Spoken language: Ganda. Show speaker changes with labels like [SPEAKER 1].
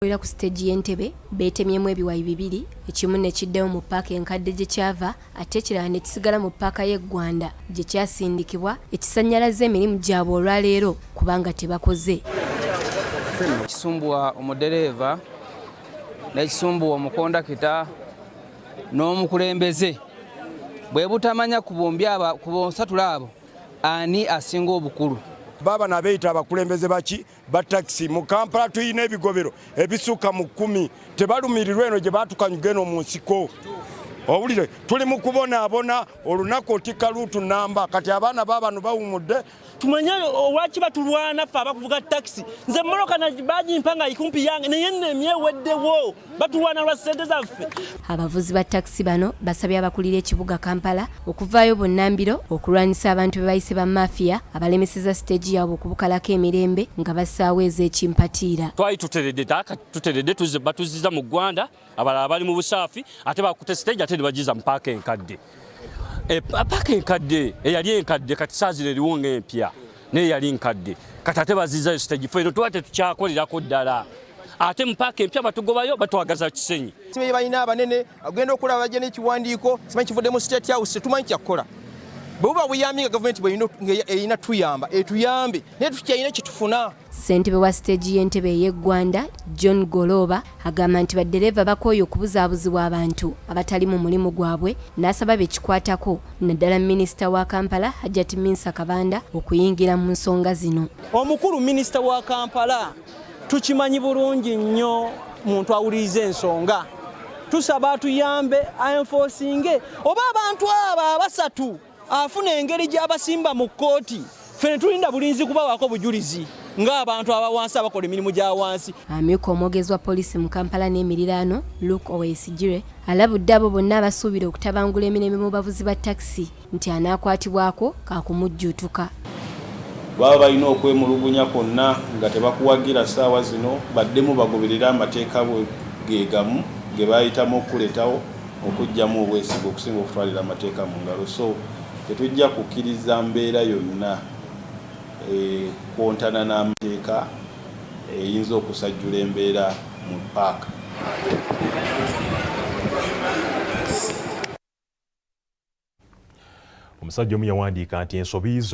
[SPEAKER 1] Era ku siteegi y'Entebe beetemyemu ebiwayi bibiri, ekimu ne kiddayo mu ppaaka enkadde gye kyava ate ekirala ne kisigala mu ppaaka y'e Ggwanda gye kyasindikibwa, ekisannyalazza emirimu gyabwe olwaleero kubanga tebakoze.
[SPEAKER 2] Ekisumbuwa omudereeva n'ekisumbuwa omukondakita n'omukulembeze bwe butamanya ku bombi aba ku bonsatule abo ani asinga obukulu.
[SPEAKER 3] Baba nabeeyita abakulembeze baki ba takisi mu Kampala tulina ebigobero ebisukka mu 10, tebalumirirwa eno gye batukanyuga eno mu nsiko. Owulire, tuli mu kubonaabona olunaku otikka luutu namba, kati abaana baabano bawumudde.
[SPEAKER 4] Tumanye lwaki batulwana ffe abakuvuga takisi. Nze emmotoka bagimpa nga ikumpi yange naye nnemye eweddewo, batulwana lwa ssente zaffe.
[SPEAKER 1] Abavuzi ba takisi bano basabye abakulira ekibuga Kampala okuvaayo bunnambiro okulwanyisa abantu be bayise ba mafiya abalemeseza siteegi yaabwe okubukalako emirembe nga bassaawo ez'ekimpatiira.
[SPEAKER 5] Twali tuteredde, tuteredde, batuzizza mu Ggwanda, abalala bali mu busaafi, ate bakute siteegi ate ne bagiza mu paaka enkadde. Paaka enkadde eyali enkadde kati saazira eriwo ng'empya naye yali nkadde, kati ate bazizzayo siteegi, ffe eno tuba tetukyakolerako ddala, ate mu paaka empya batugobayo batwagaza Kisenyi.
[SPEAKER 6] Simanyi balina abanene agenda okulaba bajja n'ekiwandiiko simanyi kivudde mu State House, tetumanyi kyakukola. Bwe buba buyambi nga gavumenti erina tuyamba etuyambe, naye tukyalina kyetufuna.
[SPEAKER 1] Ssentebe wa siteegi y'Entebe ey'eggwanda John Golooba agamba nti baddereeva bakooye okubuzaabuzibwa abantu abatali mu mulimu gwabwe, n'asaba be kikwatako naddala minisita wa Kampala Hajjati Minsa Kabanda okuyingira mu nsonga zino.
[SPEAKER 4] Omukulu minisita wa Kampala tukimanyi bulungi nnyo muntu awuliriza ensonga, tusaba atuyambe aenforcinge oba abantu abo abasatu afuna engeri gy'abasimba mu kkooti, ffe ne tulinda bulinzi kubawaako bujulizi ng'abantu abawansi abakola emirimu gya wansi.
[SPEAKER 1] Amyuka omwogezi wa poliisi mu Kampala n'emiriraano Luke Oweyesigire alabudde abo bonna abasuubira okutabangula emirembe mu bavuzi ba takisi nti anaakwatibwako kaakumujjuutuka.
[SPEAKER 7] Baba balina okwemulugunya kwonna nga tebakuwagira ssaawa zino, baddemu bagoberere amateeka ge gamu ge baayitamu okukuletawo okuggyamu obwesige okusinga okutwalira amateeka mu ngalo. So tetujja kukkiriza mbeera yonna ekontana n'amateeka eyinza okusajjula embeera mu ppaaka.
[SPEAKER 8] Omusajja omu yawandiika nti ensobi zo